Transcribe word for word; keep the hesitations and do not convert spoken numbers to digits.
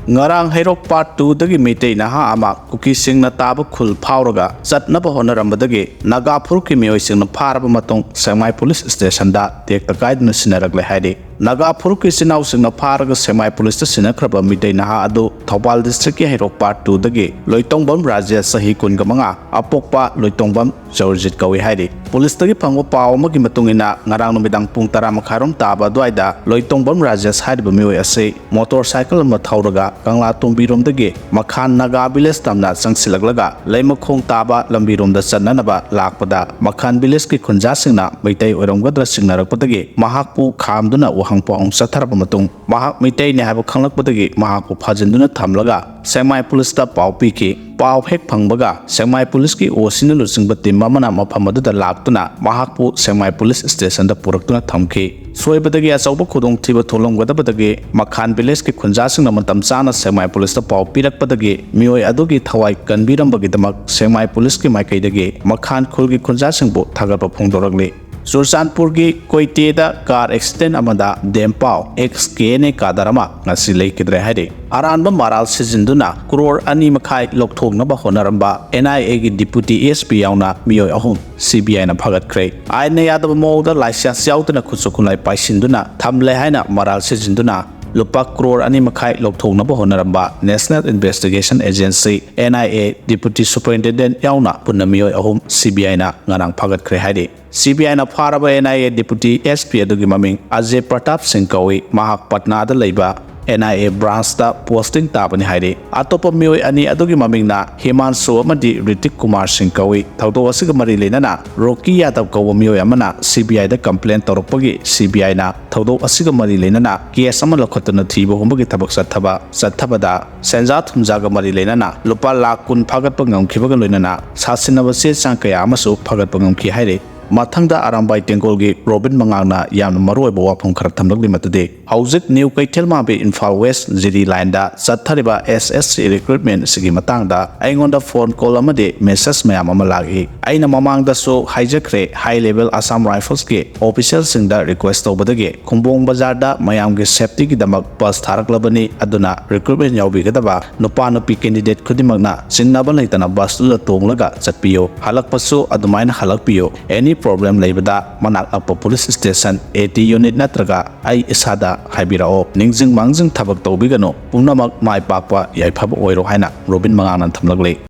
ꯉꯔꯥꯡ ꯍꯩꯔꯣꯛ ꯄꯥꯔꯠ ꯇꯨꯗꯒꯤ ꯃꯩꯇꯩ ꯅꯍꯥ ꯑꯃ ꯀꯨꯀꯤꯁꯤꯡꯅ ꯇꯥꯕ ꯈꯨꯜ ꯐꯥꯎꯔꯒ ꯆꯠꯅꯕ ꯍꯣꯠꯅꯔꯝꯕꯗꯒꯤ ꯅꯥꯒꯥ ꯐꯨꯔꯨꯞꯀꯤ ꯃꯤꯑꯣꯏꯁꯤꯡꯅ ꯐꯥꯔꯕ ꯃꯇꯨꯡ ꯁꯦꯛꯃꯥꯏ ꯄꯨꯂꯤꯁ ꯁ꯭ꯇꯦꯁꯟꯗ ꯇꯦꯛꯇ ꯀꯥꯏꯗꯨꯅ ꯁꯤꯟꯅꯔꯛꯂꯦ ꯍꯥꯏꯔꯤ꯫ ꯅꯥꯒꯥ ꯐꯨꯔꯨꯞꯀꯤ ꯏꯆꯤꯟ ꯏꯅꯥꯎꯁꯤꯡꯅ ꯐꯥꯔꯒ ꯁꯦꯛꯃꯥꯏ ꯄꯨꯂꯤꯁꯇ ꯁꯤꯟꯅꯈ꯭ꯔꯕ ꯃꯤꯇꯩ ꯅꯍꯥ ꯑꯗꯨ ꯊꯧꯕꯥꯜ ꯗꯤꯁꯇ꯭ꯔꯤꯛꯀꯤ ꯍꯩꯔꯣꯛ ꯄꯥꯔꯠ ꯇꯨꯗꯒꯤ ꯂꯣꯏꯇꯣꯡꯕꯝ ꯔꯥꯖꯦꯁ, ꯆꯍꯤ ꯀꯨꯟꯒ ꯃꯉꯥ, ꯑꯄꯣꯛꯄ ꯂꯣꯏꯇꯣꯡꯕꯝ ꯖꯧꯔꯖꯤꯠ ꯀꯧꯏ ꯍꯥꯏꯔꯤ꯫ ꯄꯨꯂꯤꯁꯇꯒꯤ ꯐꯪꯕ ꯄꯥꯎ ꯑꯃꯒꯤ ꯃꯇꯨꯡ ꯏꯟꯅ, ꯉꯔꯥꯡ ꯅꯨꯃꯤꯗꯥꯡ ꯄꯨꯡ ꯇꯔꯥ ꯃꯈꯥꯏꯔꯣꯝ ꯇꯥꯕ ꯑꯗꯨꯋꯥꯏꯗ ꯂꯣꯏꯇꯣꯡꯕꯝ ꯔꯥꯖꯦꯁ ꯍꯥꯏꯔꯤꯕ ꯃꯤꯑꯣꯏ ꯑꯁꯤ ꯃꯣꯇꯣꯔ ꯁꯥꯏꯀꯜ ꯑꯃ ꯊꯧꯔꯒ ꯀꯪꯂꯥ ꯇꯣꯝꯕꯤꯔꯣꯝꯗꯒꯤ ꯃꯈꯥꯟ ꯅꯥꯒꯥ ꯚꯤꯂꯦꯖ ꯇꯝꯅ ꯆꯪꯁꯤꯜꯂꯛꯂꯒ ꯂꯩꯃꯈꯣꯡ ꯇꯥꯕ ꯂꯝꯕꯤꯔꯣꯝꯗ ꯆꯠꯅꯅꯕ ꯂꯥꯛꯄꯗ, ꯃꯈꯥꯟ ꯚꯤꯂꯦꯖꯀꯤ ꯈꯨꯟꯖꯥꯁꯤꯡꯅ ꯃꯩꯇꯩ ꯑꯣꯏꯔꯝꯒꯗ꯭ꯔꯥ ꯆꯤꯡꯅꯔꯛꯄꯗꯒꯤ ꯃꯍꯥꯛꯄꯨ ꯈꯥꯝꯗꯨꯅ ꯋꯥꯍꯪ ꯄꯥꯎꯍꯪ ꯆꯠꯊꯔꯕ ꯃꯇꯨꯡ, ꯃꯍꯥꯛ ꯃꯩꯇꯩꯅꯤ ꯍꯥꯏꯕ ꯈꯪꯂꯛꯄꯗꯒꯤ ꯃꯍꯥꯛꯄꯨ ꯐꯥꯖꯤꯟꯗꯨꯅ ꯊꯝꯂꯒ ꯁꯦꯛꯃꯥꯏ ꯄꯨꯂꯤꯁꯇ ꯄꯥꯎ ꯄꯤꯈꯤ꯫ ꯄꯥꯎ ꯍꯦꯛ ꯐꯪꯕꯒ ꯁꯦꯛꯃꯥꯏ ꯄꯨꯂꯤꯁꯀꯤ ꯑꯣ ꯁꯤꯅ ꯂꯨꯆꯤꯡꯕ ꯇꯤꯝ ꯑꯃꯅ ꯃꯐꯝ ꯑꯗꯨꯗ ꯂꯥꯛꯇꯨꯅ ꯃꯍꯥꯛꯄꯨ ꯁꯦꯛꯃꯥꯏ ꯄꯨꯂꯤꯁ ꯁ꯭ꯇꯦꯁꯟꯗ ꯄꯨꯔꯛꯇꯨꯅ ꯊꯝꯈꯤ꯫ ꯁꯣꯏꯕꯗꯒꯤ ꯑꯆꯧꯕ ꯈꯨꯗꯣꯡꯊꯤꯕ ꯊꯣꯛꯂꯝꯒꯗꯕꯗꯒꯤ ꯃꯈꯥꯟ ꯚꯤꯂꯦꯖꯀꯤ ꯈꯨꯟꯖꯥꯁꯤꯡꯅ ꯃꯇꯝ ꯆꯥꯅ ꯁꯦꯛꯃꯥꯏ ꯄꯨꯂꯤꯁꯇ ꯄꯥꯎ ꯄꯤꯔꯛꯄꯗꯒꯤ ꯃꯤꯑꯣꯏ ꯑꯗꯨꯒꯤ ꯊꯋꯥꯏ ꯀꯟꯕꯤꯔꯝꯕꯒꯤꯗꯃꯛ ꯁꯦꯛꯃꯥꯏ ꯄꯨꯂꯤꯁꯀꯤ ꯃꯥꯏꯀꯩꯗꯒꯤ ꯃꯈꯥꯟ ꯈꯨꯜꯒꯤ ꯈꯨꯟꯖꯥꯁꯤꯡꯕꯨ ꯊꯥꯒꯠꯄ ꯐꯣꯡꯗꯣꯔꯛꯂꯤ꯫ ꯆꯨꯔꯆꯥꯟꯄꯨꯔꯒꯤ ꯀꯣꯏꯇꯦꯗ ꯀꯥꯔ ꯑꯦꯛꯁꯤꯗꯦꯟ ꯑꯃꯗ ꯗꯦꯝꯄꯥꯎ ꯑꯦꯛꯁ ꯀꯦ ꯑꯦꯟ ꯑꯦ ꯀꯥꯗꯔ ꯑꯃ ꯉꯁꯤ ꯂꯩꯈꯤꯗ꯭ꯔꯦ ꯍꯥꯏꯔꯤ꯫ ꯑꯔꯥꯟꯕ ꯃꯔꯥꯜ ꯁꯤꯖꯤꯟꯗꯨꯅ ꯀ꯭ꯔꯣꯔ ꯑꯅꯤ ꯃꯈꯥꯏ ꯂꯧꯊꯣꯛꯅꯕ ꯍꯣꯠꯅꯔꯝꯕ ꯑꯦꯟ ꯑꯥꯏ ꯑꯦꯒꯤ ꯗꯤꯄꯨꯇꯤ ꯑꯦꯁ ꯄꯤ ꯌꯥꯎꯅ ꯃꯤꯑꯣꯏ ꯑꯍꯨꯝ ꯁꯤ ꯕꯤ ꯑꯥꯏꯅ ꯐꯥꯒꯠꯈ꯭ꯔꯦ꯫ ꯑꯥꯏꯟꯅ ꯌꯥꯗꯕ ꯃꯑꯣꯡꯗ ꯂꯥꯏꯁꯦꯟꯁ ꯌꯥꯎꯗꯅ ꯈꯨꯠꯁꯨ ꯈꯨꯠꯂꯥꯏ ꯄꯥꯏꯁꯤꯟꯗꯨꯅ ꯊꯝꯂꯦ ꯍꯥꯏꯅ ꯃꯔꯥꯜ ꯁꯤꯖꯤꯟꯗꯨꯅ ꯂꯨꯄꯥ ꯀ꯭ꯔꯣꯔ ꯑꯅꯤ ꯃꯈꯥꯏ ꯂꯧꯊꯣꯛꯅꯕ ꯍꯣꯠꯅꯔꯝꯕ national investigation agency, N I A, deputy superintendent ꯌꯥꯎꯅ ꯄꯨꯟꯅ ꯃꯤꯑꯣꯏ ꯑꯍꯨꯝ ꯁꯤ ꯕꯤ ꯑꯥꯏꯅ ꯉꯔꯥꯡ ꯐꯥꯒꯠꯈ꯭ꯔꯦ ꯍꯥꯏꯔꯤ꯫ ꯁꯤ ꯕꯤ ꯑꯥꯏꯅ ꯐꯥꯔꯕ and I A deputy S P ꯑꯗꯨꯒꯤ ꯃꯃꯤꯡ ꯑꯖꯦ ꯄ꯭ꯔꯇꯥꯞ ꯁꯤꯡ ꯀꯧꯏ꯫ ꯃꯍꯥꯛ ꯄꯠꯅꯥꯗ ꯂꯩꯕ ꯑꯦꯟ ꯑꯥꯏ ꯑꯦ ꯕ꯭ꯔꯥꯟꯁꯇ ꯄꯣꯁꯇꯤꯡ ꯇꯥꯕꯅꯤ ꯍꯥꯏꯔꯤ꯫ ꯑꯇꯣꯞꯄ ꯃꯤꯑꯣꯏ ꯑꯅꯤ ꯑꯗꯨꯒꯤ ꯃꯃꯤꯡꯅ ꯍꯤꯃꯥꯟꯁꯨ ꯑꯃꯗꯤ ꯔꯤꯇꯤꯛ ꯀꯨꯃꯥꯔ ꯁꯤꯡ ꯀꯧꯏ꯫ ꯊꯧꯗꯣꯛ ꯑꯁꯤꯒ ꯃꯔꯤ ꯂꯩꯅꯅ ꯔꯣꯀꯤ ꯌꯥꯗꯕ ꯀꯧꯕ ꯃꯤꯑꯣꯏ ꯑꯃꯅ ꯁꯤ ꯕꯤ ꯑꯥꯏꯗ ꯀꯝꯄ꯭ꯂꯦꯟ ꯇꯧꯔꯛꯄꯒꯤ ꯁꯤ ꯕꯤ ꯑꯥꯏꯅ ꯊꯧꯗꯣꯛ ꯑꯁꯤꯒ ꯃꯔꯤ ꯂꯩꯅꯅ ꯀꯦꯁ ꯑꯃ ꯂꯧꯈꯠꯇꯨꯅ ꯊꯤꯕ ꯍꯨꯝꯕꯒꯤ ꯊꯕꯛ ꯆꯠꯊꯕ ꯆꯠꯊꯕꯗ ꯁꯦꯟꯖꯥ ꯊꯨꯝꯖꯥꯒ ꯃꯔꯤ ꯂꯩꯅꯅ ꯂꯨꯄꯥ ꯂꯥꯈ ꯀꯨꯟ ꯐꯥꯒꯠꯄ ꯉꯝꯈꯤꯕꯒ ꯂꯣꯏꯅꯅ ꯁꯥꯁꯤꯟꯅꯕ ꯆꯦ ꯆꯥꯡ ꯀꯌꯥ ꯑꯃꯁꯨ ꯐꯥꯒꯠꯄ ꯉꯝꯈꯤ ꯍꯥꯏꯔꯤ꯫ ꯃꯊꯪꯗ ꯑꯔꯥꯝꯕꯥꯏ ꯇꯦꯡꯒꯣꯜꯒꯤ ꯔꯣꯕꯤꯟ ꯃꯉꯥꯡꯅ ꯌꯥꯝꯅ ꯃꯔꯨꯑꯣꯏꯕ ꯋꯥꯐꯝ ꯈꯔ ꯊꯝꯂꯛꯂꯤ꯫ ꯃꯗꯨꯗꯤ ꯍꯧꯖꯤꯛ ꯅ꯭ꯌꯨ ꯀꯩꯊꯦꯜ ꯃꯥꯟꯕꯤ ꯏꯝꯐꯥꯜ ꯋꯦꯁ ꯖꯤꯔꯤ ꯂꯥꯏꯟꯗ ꯆꯠꯊꯔꯤꯕ S S C recruitment ꯁꯤꯒꯤ ꯃꯇꯥꯡꯗ ꯑꯩꯉꯣꯟꯗ ꯐꯣꯟ ꯀꯣꯜ ꯑꯃꯗꯤ ꯃꯦꯁꯦꯖ ꯃꯌꯥꯝ ꯑꯃ ꯂꯥꯛꯏ꯫ ꯑꯩꯅ ꯃꯃꯥꯡꯗꯁꯨ ꯍꯥꯏꯖꯈ꯭ꯔꯦ, ꯍꯥꯏ ꯂꯦꯚꯦꯜ ꯑꯁꯥꯝ ꯔꯥꯏꯐꯜꯁꯀꯤ ꯑꯣꯐꯤꯁꯤꯌꯦꯜꯁꯤꯡꯗ ꯔꯤꯀ꯭ꯋꯦꯁ ꯇꯧꯕꯗꯒꯤ ꯈꯨꯝꯕꯣꯡ ꯕꯖꯥꯔꯗ ꯃꯌꯥꯝꯒꯤ ꯁꯦꯐꯇꯤꯒꯤꯗꯃꯛ ꯕꯁ ꯊꯥꯔꯛꯂꯕꯅꯤ꯫ ꯑꯗꯨꯅ ꯔꯤꯀ꯭ꯔꯨꯠꯃꯦꯟ ꯌꯥꯎꯕꯤꯒꯗꯕ ꯅꯨꯄꯥ ꯅꯨꯄꯤ ꯀꯦꯟꯗꯤꯗꯦꯠ ꯈꯨꯗꯤꯡꯃꯛꯅ ꯆꯤꯡꯅꯕ ꯂꯩꯇꯅ ꯕꯁꯇꯨꯗ ꯇꯣꯡꯂꯒ ꯆꯠꯄꯤꯌꯨ꯫ ꯍꯜꯂꯛꯄꯁꯨ ꯑꯗꯨꯃꯥꯏꯅ ꯍꯜꯂꯛꯄꯤꯌꯨ꯫ ꯑꯦꯅꯤ ꯄ꯭ꯔꯣꯕ꯭ꯂꯦꯝ ꯂꯩꯕꯗ ꯃꯅꯥꯛ ꯅꯛꯄ police station, A T unit ꯅꯠꯇ꯭ꯔꯒ ꯑꯩ ꯏꯁꯥꯗ ꯍꯥꯏꯕꯤꯔꯛꯑꯣ꯫ ꯅꯤꯡꯁꯤꯡ ꯃꯥꯡꯖꯤꯡ ꯊꯕꯛ ꯇꯧꯕꯤꯒꯅꯨ꯫ ꯄꯨꯝꯅꯃꯛ ꯃꯥꯏ ꯄꯥꯛꯄ ꯌꯥꯏꯐꯕ ꯑꯣꯏꯔꯣ ꯍꯥꯏꯅ ꯔꯣꯕꯤꯟ ꯃꯉꯥꯡꯅ ꯊꯝꯂꯛꯂꯤ꯫